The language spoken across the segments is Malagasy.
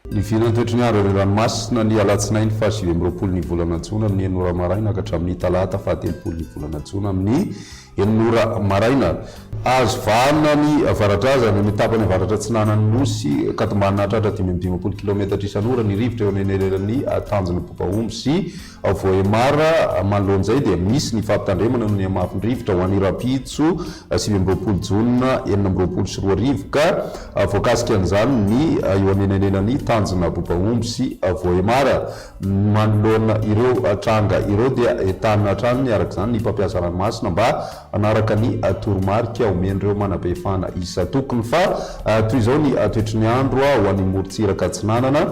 Ny vinan'ny toetry ny andro any an-dranomasina ny alatsinainy faha 29 ny volana jona amin'ny enina ora maraina ka hatramin'ny talata faha 30 ny volana jona amin'ny enina ora maraina. Azo vahana ny avaradraza any amin'ny tapany avaratra atsinanan'ny Nosy ka tombanana hahatratra 55 kilaometatra isan'ora ny rivotra eo anelanelan'ny tanjona Bobaomby sy Vohemar. Manoloana izay dia misy ny fampitandremana noho ny hamafin'ny rivotra ho an'ny rahampitso 29 jona 2026 ka voakasika an'izany ny eo anelanelan'ny tanjona Bobaomby sy Vohemar. Manoloana ireo tranga ireo dia entanina hatrany araka izany ny mpampiasa ranomasina mba hanaraka ny toromarika omen'ireo manam-pahefana isan-tokony. Fa toy izao ny toetry ny andro ho an'ny morontsiraka atsinanana,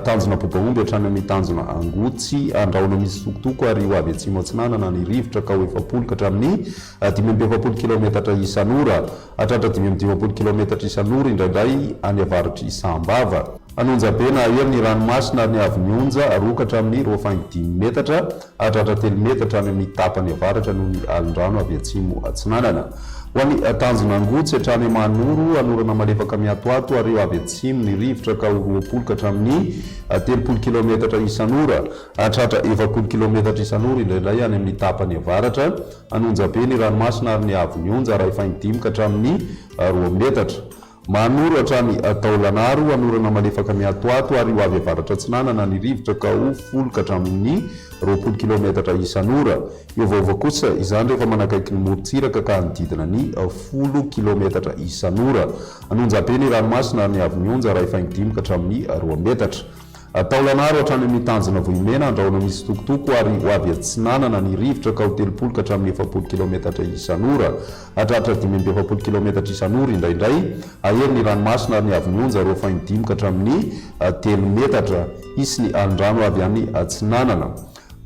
Tanjona Bobaomby hatrany amin'ny tanjona Angotsy, Andrahona misy tokotoko ary ho avy atsimo atsinanana ny rivotra ka ho 40 ka hatramin'ny 45 kilaometatra isan'ora. Hatratra 55 kilaometatra isan'ora indraindray any avaratr'i Sambava. An'Onjabe na ahery ny ranomasina ary ny haavon'ny onja, roa ka hatramin'ny roa faingo dimy metatra, hahatratra telo metatra any amin'ny tapany avaratra noho ny alin-drano avy atsimo atsinanana. Ho an'ny tanjona Angotsy hatrany Mahanoro, hanorana malefaka miatoato ary ho avy atsimo ny rivotra ka ho 20 ka hatramin'ny 30 kilaometatra isan'ora, hahatratra 40 kilaometatra isan'ora indraindray any amin'ny tapany avaratra. An'Onjabe ny ranomasina ary ny haavon'ny onja, iray faingo dimy ka hatramin'ny roa metatra. Manoro hatrany Taolagnaro, hanorana malefaka miatoato ary ho avy avaratra atsinanana ny rivotra ka ho 10 ka hatramin'ny 20 kilaometatra isan'ora. Hiovaova kosa izany rehefa manakaiky ny morontsiraka ka hanodidina ny 10 kilaometatra isan'ora. An'Onjabe ny ranomasina ary ny haavon'ny onja iray faingo dimy ka hatramin'ny roa metatra. Taolagnaro hatrany amin'ny tanjona Vohimena, andrahona misy tokotoko ary ho avy atsinanana ny rivotra ka ho 30 ka hatramin'ny 40 kilaometatra isan'ora. Hatratra 45 kilaometatra isan'ora indraindray. Hahery ny ranomasina ary ny haavon'ny onja roa faingo dimy ka hatramin'ny telo metatra. Hisy ny alin-drano avy any atsinanana.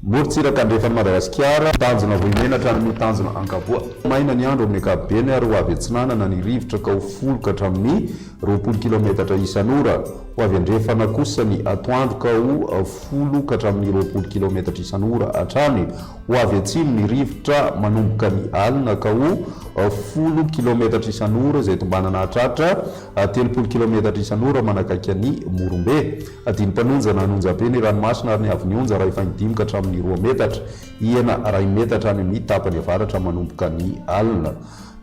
Morontsiraka andrefan'i Madagasikara, tanjona Vohimena hatrany amin'ny tanjona Ankaboa. Maina ny andro amin'ny ankapobeny ary ho avy atsinanana ny rivotra ka ho 10 ka hatramin'ny 20 kilaometatra isan'ora. Ho avy andrefana kosa ny atoandro ka ho 10 ka hatramin'ny 20 kilaometatra isan'ora hatrany. Ho avy atsimo ny rivotra manomboka ny alina ka ho 10 kilaometatra isan'ora izay tombanana hahatratra 30 kilaometatra isan'ora manakaiky an'i Morombe. Adino mpanonja na an'onjabe ny ranomasina ary ny haavon'ny onja iray faingo dimy ka hatramin'ny roa metatra. Hihena iray metatra any amin'ny tapany avaratra manomboka ny alina.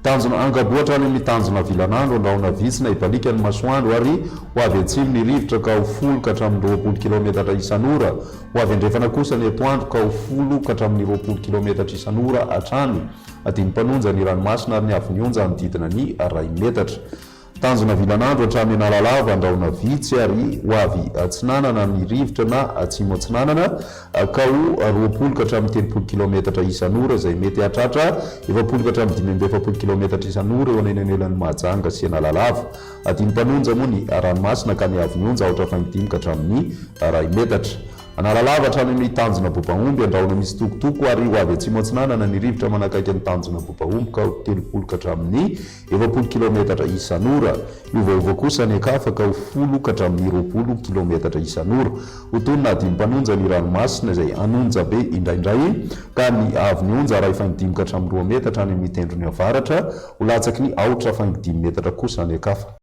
Tanjona Angaboa hatrany amin'ny tanjona Vilanandro, Andrahona vitsy na hibaliaka ny masoandro ary ho avy atsimo ny rivotra ka ho 10 ka hatramin'ny 20 kilaometatra isan'ora. Ho avy andrefana kosa ny atoandro ka ho 10 ka hatramin'ny 20 kilaometatra isan'ora hatrany. Adino mpanonja ny ranomasina ary ny haavon'ny onja hanodidina ny iray metatra. Tanjona vilanandro hatrany Analalava, Andrahona vitsy ary ho avy atsinanana ny rivotra na atsimo atsinanana ka ho 20 ka hatramin'ny 30 kilaometatra isan'ora izay mety hahatratra 40 ka hatramin'ny 45 kilaometatra isan'ora eo anelanelan'i Mahajanga sy Analalava. Adino mpanonja moa ny ranomasina ka ny haavon'ny onja aotra faingo dimy ka hatramin'ny iray metatra. Analalava hatrany amin'ny tanjona Bobaomby, Andrahona misy tokotoko ary ho avy atsimo atsinanana ny rivotra manakaiky ny tanjona Bobaomby ka ho 30 ka hatramin'ny 40 kilaometatra isan'ora. Hiovaova kosa any an-kafa ka ho 10 ka hatramin'ny 20 kilaometatra isan'ora. Ho toy ny nahadinim-panonja ny ranomasina izay hanonja be indraindray ka ny haavon'ny onja iray faingo dimy ka hatramin'ny roa metatra any amin'ny tendrony avaratra, ho latsaky ny aotra faingo dimy metatra kosa any an-kafa.